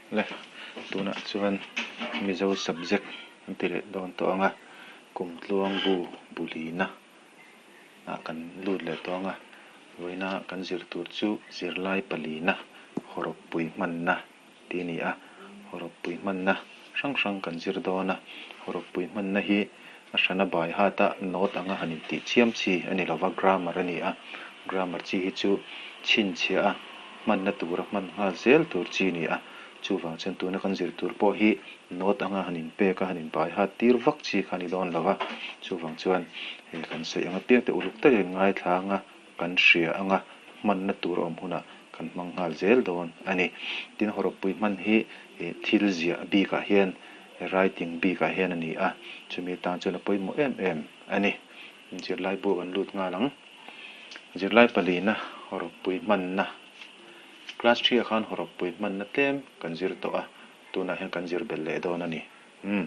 Le, tunah chuan Mizo subject an ti leh dawn tawh ang a, Kumtluang bu bulina ah kan lut leh tawh ang a, vawiina kan zir tur chu zirlai palina hawrawppui hmanna tih a ni a, hawrawppui hmanna hrang hrang kan zir dawn a, hawrawppui hmanna hi a hrana bai hat a note anga han intih chiam chi a ni lova grammar a ni a, grammar chi hi chu chhinchhiah a hmanna tura hman nghal zel tur chi a ni a, chuvang chuan tuna kan zir tur pawh hi note anga han inpek a han inbai hat tir vak chi kha a ni dawn lova, chuvang chuan he kan sawi ang apiang te uluk takin ngaithla anga kan hria anga hmanna tur a awm hunah kan hmang nghal zel dawn a ni. Tin, hawrawppui hman hi thil ziah bikah hian writing bikah hian a ni a, chumi atan chuan a pawimawh em em a ni. Zirlai bu kan lut nghal ang. Zirlai palina hawrawppui hmanna Class threeah khan hawrawppui hmanna tlem kan zir tawh a, tunah hian kan zir belh leh dawn a ni. Umm,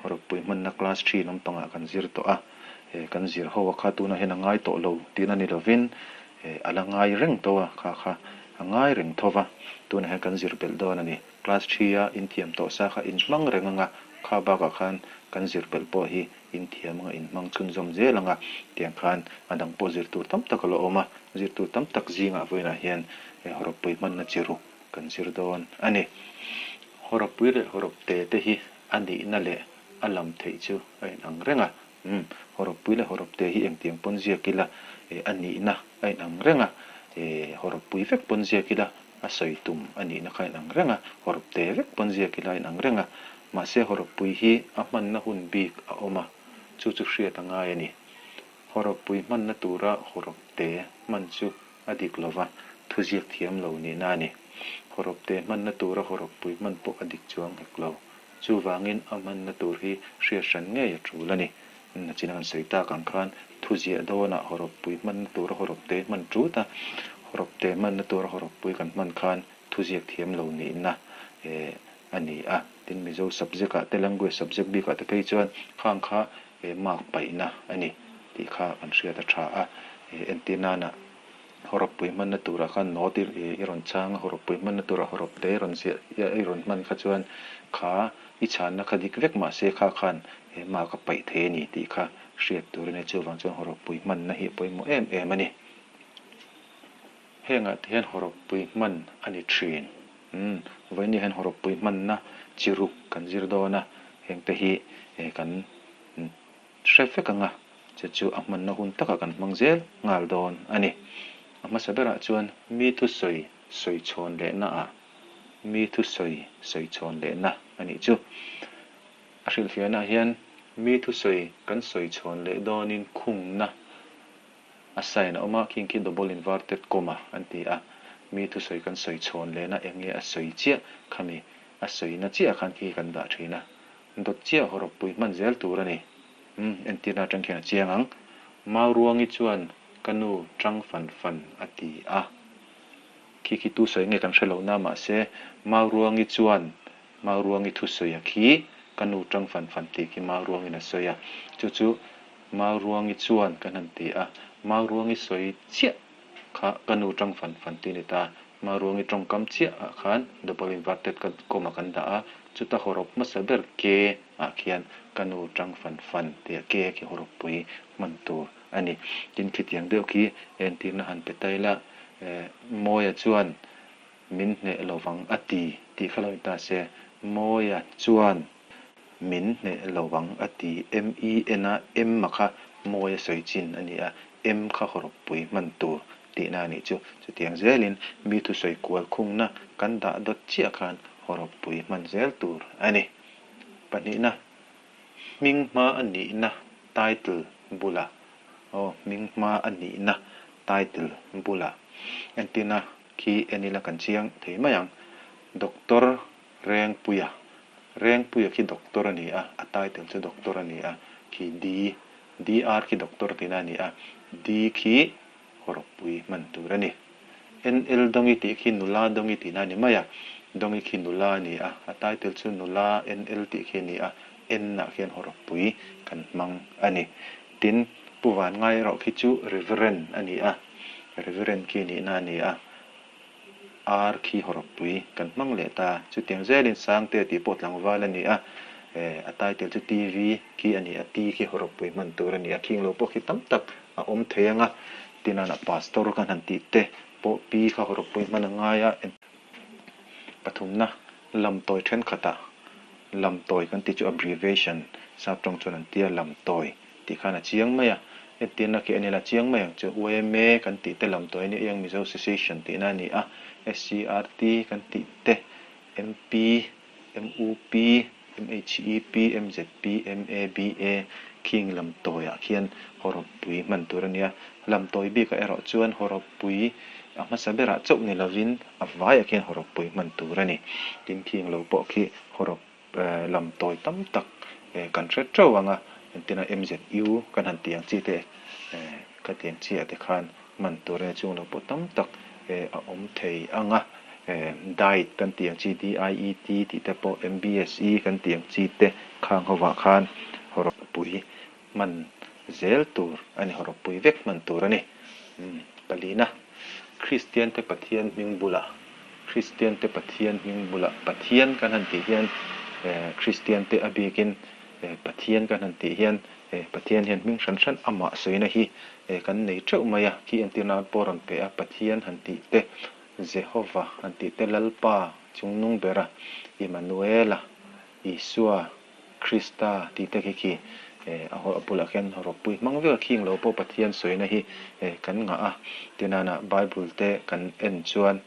hawrawppui hmanna class three lampangah kan zir tawh a, eh kan zir ho a kha tunah hian a ngai tawh lo tihna ni lovin eh a la ngai reng tho a, kha kha a ngai reng tho va, tunah hian kan zir belh dawn a ni. Class three a inthiam tawh sa kha inhmang reng anga kha bakah khan kan zir belh pawh hi inthiam anga inhmang chhunzawm zel anga tiang khan a dang pawh zir tur tam tak a la awm a, zir tur tam tak zingah vawiinah hian eh hawrawppui hmanna chi ruk kan zir dawn a ni. Hawrawppui leh hawrawpte te hi a nihna leh a lam theih chu a inang reng a. Umm, hawrawppui leh hawrawpte hi engtiang pawn ziak ila eh a nihna a inang reng a, eh hawrawppui vek pawn ziak ila a sawi tum a nihna kha a inang reng a, hawrawpte vek pawn ziak ila a inang reng a. Mahse hawrawppui hi a hmanna hun bik a awm a, chu chu hriat a ngai a ni. Hawrawppui hmanna tura hawrawpte hman chu a dik lo va, thuziak thiam lo nihna a ni. Hawrawpte hmanna tura hawrawppui hman pawh a dik chuang hek lo. Chuvangin a hmanna tur hi hriat hran ngei a tul a ni. Nachin an sawi tak ang khan thuziah dawnah hawrawppui hmanna tura hawrawpte hman tut a, hawrawpte hmanna tura hawrawppui kan hman khan thuziak thiam lo nihna a ni a. Tin, Mizo subject-ah te, language subject bikah te phei chuan khang kha mark paihna a ni tih kha kan hriat a tha a. Entir nana hawrawppui hmanna turah khan note i rawn chhang a, hawrawppui hmanna turah hawrawpte i rawn ziah i rawn hman kha chuan kha i chhanna kha dik vek mahse kha khan mark a paih thei a ni tih kha hriat tur a ni. Chuvang chuan hawrawppui hmanna hi a pawimawh em em a ni. Hengah te hian hawrawppui hman a ni thin. Umm, vawiin hian hawrawppui hmanna chi ruk kan zir dawn a, hengte hi kan hre vek ang a, che chu a hmanna hun takah kan hmang zel nghal dawn a ni. A hmasa berah chuan mi thusawi sawi chhawn lehna ah mi thusawi sawi chhawn lehna a nih chu. A hrilhfiahnaah hian mi thusawi kan sawi chhawn leh dawnin khungna A sign a awm a, khing khi double inverted comma an ti a, mi thusawi kan sawi chhawn lehna eng nge a sawi chiah khami a sawina chiah khan khi kan dah thin a, dawt chiah hawrawppui hman zel tur a ni. Umm, entirna atang khian a chiang ang. Mauruangi chuan ka nu tang fan fan a ti a. Khi khi tu sawi nge kan hre lo na mahse Mauruangi chuan Mauruangi thusawi a khi ka nu tang fan fan tih khi Mauruangin a sawi a, chu chu Mauruangi chuan kan han ti a, Mauruangi sawi chiah kha ka nu tang fan fan tih a ni ta. Mauruangi tawngkam chiah ah khan double inverted comma kan dah a, chuta hawrawp hmasa ber ke ah khian ka nu tang fan fan tih a ke khi hawrawppui hman tur a ni. Tin, khitiang deuh khi entirna han pe ta ila, Mawia chuan Min hneh lovang a ti tih kha lo ni ta se, Mawia chuan min hneh lovang a ti, M-E-N a M a kha Mawia sawi chin a ni a, M kha hawrawppui hman tur tihna a nih chu. Chutiang zelin mi thusawi kual khungna kan dah dawt chiah khan hawrawppui hman zel tur a ni. Pahnihna, hming hma a nihna title bulah, aw hming hma a nihna title bulah entirna Khi en ila kan chiang thei mai ang. Doctor Rengpuia, Rengpuia khi doctor a ni a, a title chu doctor a ni a, khi D, DR khi doctor tihna a ni a, D khi hawrawppui hman tur a ni. NL Dawngi tih khi nula Dawngi tihna a ni mai a, Dawngi khi nula a ni a, a title chu nula NL tih khi a ni a, N ah khian hawrawppui kan hmang a ni. Tin, Pu Vanngai erawh khi chu Reverend a ni a, Reverend khi nihna a ni a. R khi hawrawppui kan hmang leh ta. Chutiang zelin Sangtea tih pawh tlangval a ni a, a title chu TV khi a ni a, T khi hawrawppui hman tur a ni a, khing lo pawh khi tam tak a awm thei ang a. Tin, a pastor kan han tih te pawh P kha hawrawppui hman a ngai a. Pathumna, lamtawi thenkhatah lamtawi kan tih chu abbreviation sap tawng chuan an tia lamtawi tih khan a chiang mai a. Entirna khi en ila chiang mai ang chu yma kan tih te lamtawi a nia Young Mizo Association tihna a ni a, SCRT kan tih te, MP, MUP, MHEP, MZP, MABA khing lamtawiah khian hawrawppui hman tur a nia. Lamtawi bikah erawh chuan hawrawppui a hmasa berah chauh ni lovin a vaiah khian hawrawppui hman tur a ni. Tin, khing lo pawh khi hawrawp lamtawi tam tak kan hre teuh ang a, entirna MZU kan han tih ang chi te khatiang chiah te khan hman tur a nia, chung lo pawh tam tak a awm thei ang a, diet kan tih ang chi DIET tih te pawh MBSE kan tih ang chi te khang hovah khan hawrawppui hman zel tur a ni, hawrawppui vek hman tur a ni. Palina, Kristian te Pathian hming bulah, Kristian te Pathian hming bulah Pathian kan han tih hian Kristian te a bikin Pathian kan han tih hian Pathian hian hming hran hran amah sawina hi kan nei teuh mai a, khi entirna pawh rawn pe a, Pathian han tih te, Jehova han tih te, Lalpa chungnung bera, Immanuela, Isua, Krista tih te khi khi a bulah khian ropui hmang vek a, khing lo pawh Pathian sawina hi kan ngah a, tinana Bible te kan en chuan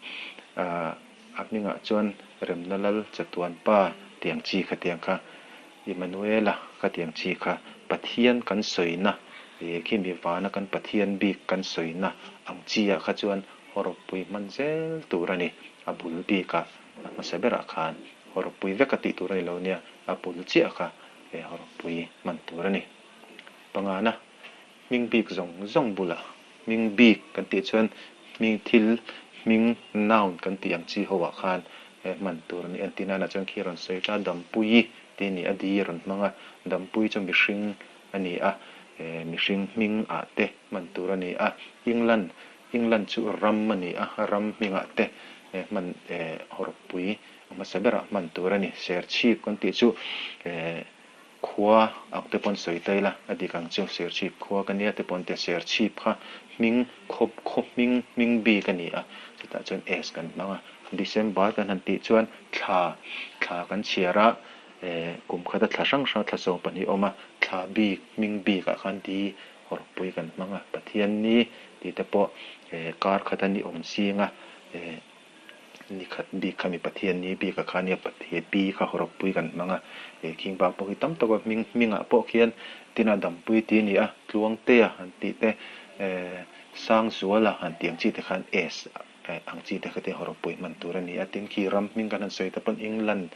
a hmingah chuan Remna Lal Chatuan Pa tiang chi khatiang kha Immanuela khatiang chi kha Pathian kan sawina ih khi mi vana kan Pathian bik kan sawina ang chi ah kha chuan hawrawppui hman zel tur a ni. A bul bikah a hmasa berah khan hawrawppui vek a tih tur a ni lo nia, a bul chiah kha hawrawppui hman tur a ni. Pangana hming bik zawng zawng bulah hming bik kan tih chuan hming thil hming noun kan tih ang chi ho ah khan hman tur a ni. Entirna ah chuan khi a rawn sawi ta Dampuii tih a ni a, di a rawn hmang a, Dampuii chu mihring a ni a, mihring hming ah te hman tur a ni a, England England chu ram a ni a, ram hming ah te hman hawrawppui a hmasa berah hman tur a ni. Serchhip kan tih chu Khua ang te pawn sawi ta ila, a dik ang chu Serchhip khua ka nia te pawn tia Serchhip kha hming khaw khaw hming hming bik a ni a, chutah chuan S kan hmang a. December kan han tih chuan thla thla kan chhiar a, eh kum khata thla hrang hrang thla 12 awm a, thla bik hming bikah khan D hawrpui kan hmang a, Pathian ni tih te pawh eh kar khata ni awm zing a, eh Ni khat bik kha mi Pathian ni bik a kha nia Pathian pi kha hawrawppui kan hmang a, he khing bak pawh hi tam tak a hming hmingah pawh khian tina dampui tih a ni a, Tluangtea han tih te eh Sangzuala han tih ang chi te khan S ang chi te kha te hawrawppui hman tur a ni a, tin khi ram hming kan han sawi ta pawn England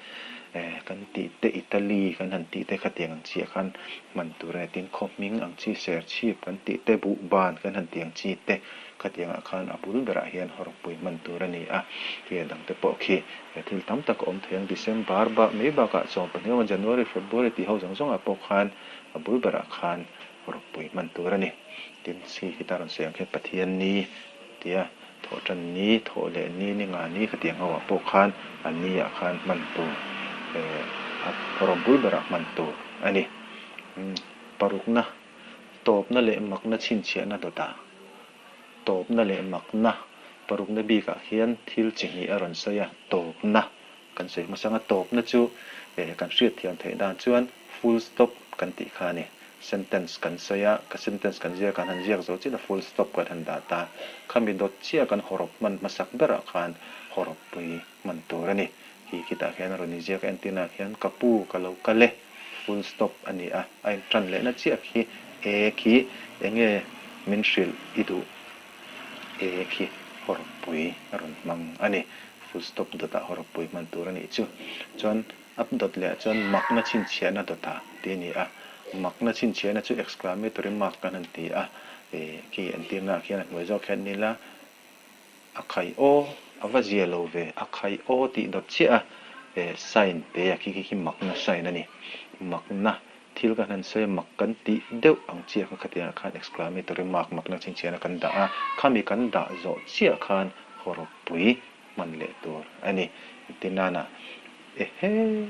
eh kan tih te Italy kan han tih te khatiang ang chiah khan hman tur a ni, tin khaw hming ang chi Serchhip kan tih te Buhban kan han tih ang chi te. Khatiangah khan a bul berah hian hawrawppui hman tur a ni a, khi a dangte pawh khi he thil tam tak a awm thei ang. December bak mai bakah 12 emaw January, February tih ho zawng zawngah pawh khan a bul berah khan hawrawppui hman tur a ni. Tin, si khi ta rawn sawi ang khian Pathian ni tia thawhtan ni, thawh leh ni, ni nga ni khatiang ho ah pawh khan a ni ah khan hman tur eh a hawrawp bul berah hman tur a ni. Parukna. Tawpna leh makna chhinchhiahna dawtah tawpna leh makna parukna bikah hian thil chi hnih a rawn sawi a, tawpna kan sawi hmasa ang a, tawpna chu eh kan hriatthiam theih dan chuan full stop kan tih kha a ni. Sentence kan sawi a, ka sentence kan ziak kan han ziak zo chiah a full stop kan han dah ta. Khami dawt chiah kan hawrawp hman hmasak berah khan hawrawppui hman tur a ni. Khi khitah khian a rawn inziak a, entirnaah khian ka pu ka lo kal e. Full stop a ni a, a in tan lehna chiah khi e khi enge min hrilh i duh e khi hawrawppui a rawn hmang a ni. Full stop dawtah hawrawppui hman tur a nih chu. Chuan up dawt leh chuan makna chhinchhiahna dawtah tih a ni a, makna chhinchhiahna chu exclamatory mark kan han ti a, e khi entirnaah khian a hnuai zawk hian ni la A khai aw, a va zia lo ve, a khai aw tih dawt chiah a, eh sign pe a khi khi khi makna sign a ni. Makna, thil kan han sawi a mak kan tih deuh ang chiah kha khatiangah khan exclamatory mark makna chhinchhiahna kan dah a, khami kan dah zawh chiah khan hawrawppui hman leh tur a ni. Engtin nana Ehe!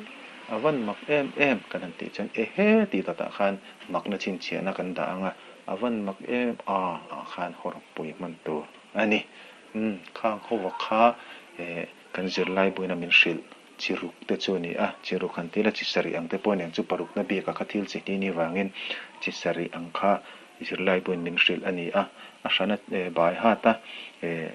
A van mak em em kan han tih chuan Ehe! tih dawtah khan makna chhinchhiahna kan dah ang a, a van mak em a ah khan hawrawppui hman tur a ni. Umm, khang hova kha eh kan zirlai buina min hrilh chi ruk te chu a ni a, chi ruk han ti ila chi sarih ang te pawh a ni ang chu parukna bikah kha thil chi hnih ni vangin chi sarih ang kha zirlai buin min hrilh a ni a, a hrana eh bai hat a eh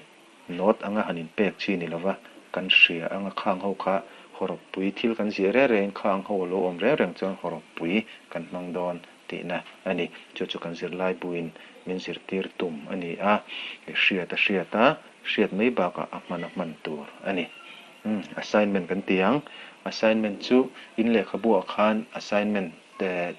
Note anga han inpek chi ni lova kan hria anga khang ho kha hawrawppui thil kan ziah reng rengin khang ho a lo awm reng reng chuan hawrawppui kan hmang dawn tihna a ni. Chu chu kan zirlai buin min zirtir tum a ni a, hriat a hriat a, hriat mai bakah a hman a hman tur a ni. Umm assignment kan ti ang. Assignment chu in lehkhabuah khan assignment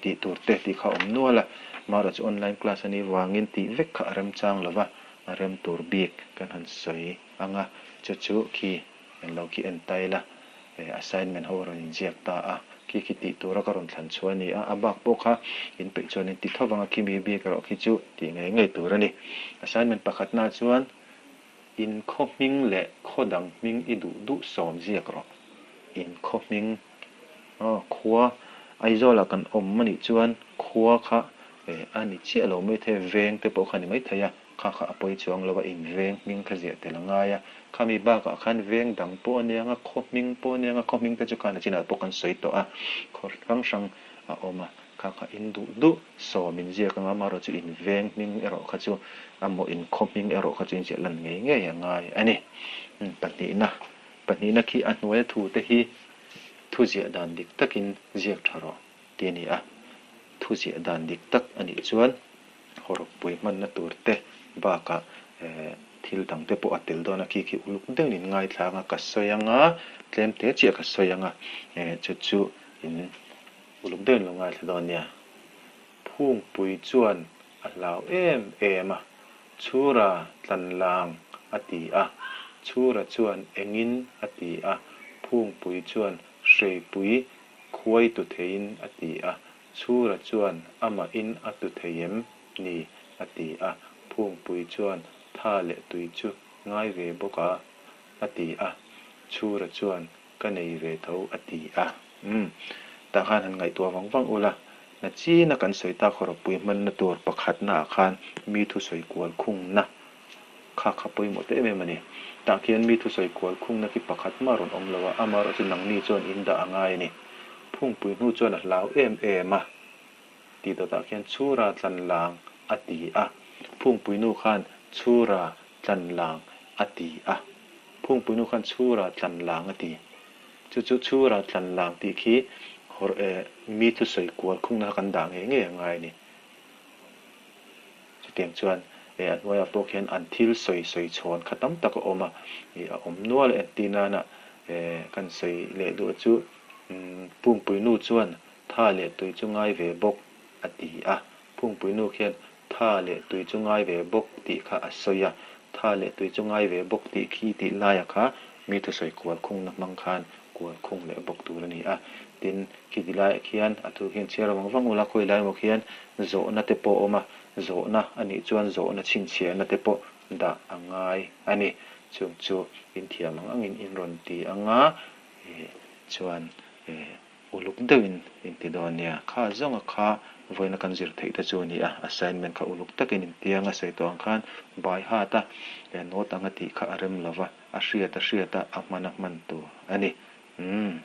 tih tur te tih kha a awm nual a, marawh chu online class a nih vangin tih vek kha a remchang lova, A rem tur bik kan han sawi ang a, chu chu khi en lo khi en ta ila, assignment ho a rawn inziak ta a, khi khi tih tura ka rawn thlan chhuah a ni a, a bak pawh kha in peih chuan in ti tho vang a, khi mi bik erawh khi chu tih ngei ngei tur a ni. Assignment pakhatnaah chuan in khaw hming leh khaw dang hming i duh duh sawm ziak rawh. In khaw hming aw khua Aizawlah kan awm a nih chuan khua kha a ni chiah lo maithei a, veng te pawh kha a ni maithei a, kha kha a pawi chuang lo a, in veng hming kha ziah tel a ngai a, khami bakah khan veng dang pawh a nia ang a, khaw hming pawh a nia ang a, khaw hming te chu khan a chinah pawh kan sawi tawh a, khaw hrang hrang a awm a, kha kha in duh duh sawm in ziak ang a, amaherawh chu in veng hming erawh kha chu amaw in khaw hming erawh kha chu in ziah lan ngei ngei a ngai a ni. Pahnihna, pahnihna khi a hnuaia thu te hi thu ziah dan dik takin ziak tha rawh. Tih a ni a, thu ziah dan dik tak a nih chuan hawrawppui hmanna tur te bakah thil dang te pawh a tel dawn a, khi khi uluk deuhin in ngaithla ang a, ka sawi ang a, tlem te chiah ka sawi ang a, chu chu in uluk deuhin lo ngaithla dawn nia. Phungpui chuan a hlau em em a, Chhura tlanlang a ti a, Chhura chuan engin a ti a, Phungpui chuan hreipui Khuai tu theiin a ti a, Chhura chuan amahin a tu thei em ni? a ti a, Phungpui chuan tha leh tui chu ngai ve bawk a a ti a, Chhura chuan ka nei ve tho a ti a. Umm, tah khan han ngaihtuah vang vang ula, na china kan sawi tak hawrawppui hmanna tur pakhatnaah khan mi thusawi kual khungna Kha kha pawimawh ta em em a ni. Tah khian mi thusawi kual khungna khi pakhat mah rawn awm lo a, amaherawh chu nangni chuan in dah a ngai a ni. Phungpui hnu chuan a hlau em em a tih dawtah khian Chhura tlanlang a ti a. Phungpui nu khan Chhura tlanlang a ti a. Phungpui nu khan Chhura tlanlang a ti. Chu chu Chhura tlanlang tih khi mi thusawi kual khungna kha kan dah ngei ngei a ngai a ni. Chutiang chuan eh a hnuaiah pawh khian an thil sawi sawi chhawn kha tam tak a awm a, ih a awm nual a entir nana eh kan sawi leh duh chu umm Pungpui nu chuan tha leh tui chu ngai ve bawk a ti a, Pungpui nu khian tha leh tui chu ngai ve bawk tih kha a sawi a, tha leh tui chu ngai ve bawk tih khi tih laiah kha mi thusawi kual khungna hmang khan kual khung leh bawk tur a ni a, tin Khiti laiah khian a thu khian chhiar vang vang ula, khawi lai emaw khian zawhna te pawh a awm a, zawhna a nih chuan zawhna chhinchhiahna te pawh dah a ngai a ni. Chung chu in thiam ang angin in rawn ti ang a, chuan uluk deuhin in ti dawn nia. Kha zawnga kha vawiina kan zir theih te chu a ni a, assignment kha uluk takin in ti ang a, sawi tawh ang khan by heart a, note anga tih kha a rem lova, a hriat a hriat a, a hman a hman tur a ni. Umm.